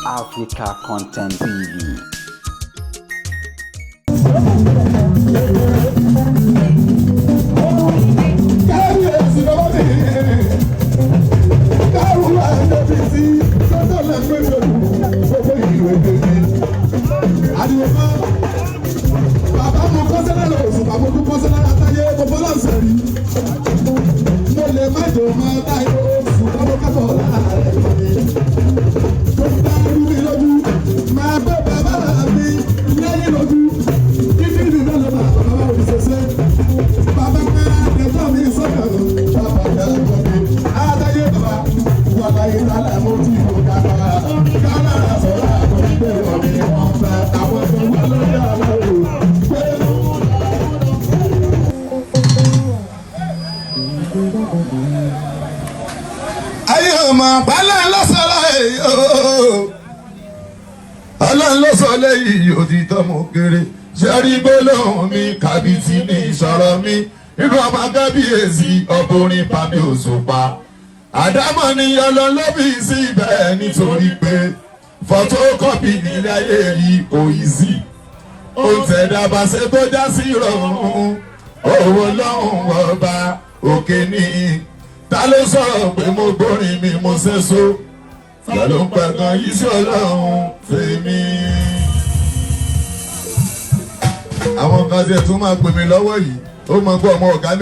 Africa Content TV. Kábíyèsí bàbá mi, kárù àjọbí sí sọ́tọ̀ lẹ́gbẹ̀ẹ́ gbogbo ìlú èdè mi. Àdìo kan, bàbá mo kọ́ sẹ́lẹ̀ lọ oṣù, bàbá mo tún kọ́ sẹ́lẹ̀ látàyè mo fọlá sẹ̀rí. Mo lè má jò máa táyé oṣù kọ́mọ kẹ́kọ̀ọ́ láàárẹ̀ mi. Tó bá rú mi lójú, máa gbé bàbá mi lẹ́yìn lójú. Kíkí mi náà lọ bàbá bàbá òṣìṣẹ́. Bàbá pẹ́rẹ́ ẹjọ́ mi sọ̀rọ̀ bàbá jẹ́ mi. Adáyé bàbá wà láyé lálẹ́ mo ti kò dàgbà. Kálá sọ̀rọ̀ àwọn ìgbé ọ̀mí wọn fẹ́ àwọn tó wà lórí àwọn òkú. Ayé ọmọ àbálẹ̀ lọ́sọ̀rọ̀ èyí ooo. Ọlọ́run ló sọ lẹ́yìn òtítọ́ mo kéré. Ṣẹ́rí gbólóhùn mi kàbìtì ní ìṣọ̀rọ̀ mi. Irú ọmọ kábíyèsí ọkùnrin pàmì òṣùpá. Àdámọ̀ ni ọlọ́run ló fi sí ibẹ̀ nítorí pé fọ́tókọ́pì nílé ayé yìí kò yí sí. Ó tẹ̀dá bàṣẹ tó já sí ìrọ̀rùn. Owó lọ́hùn ọba òkè ní. Ta ló sọ̀rọ̀ pé mo gbórin mi mo ṣẹ́só? Ta ló ń pẹ̀gàn yìí sí ọlọ́run tèmi? Àwọn kan tiẹ̀ tún máa pè mí lọ́wọ́ yìí, ó mọ pé ọmọ ọ̀gá mi.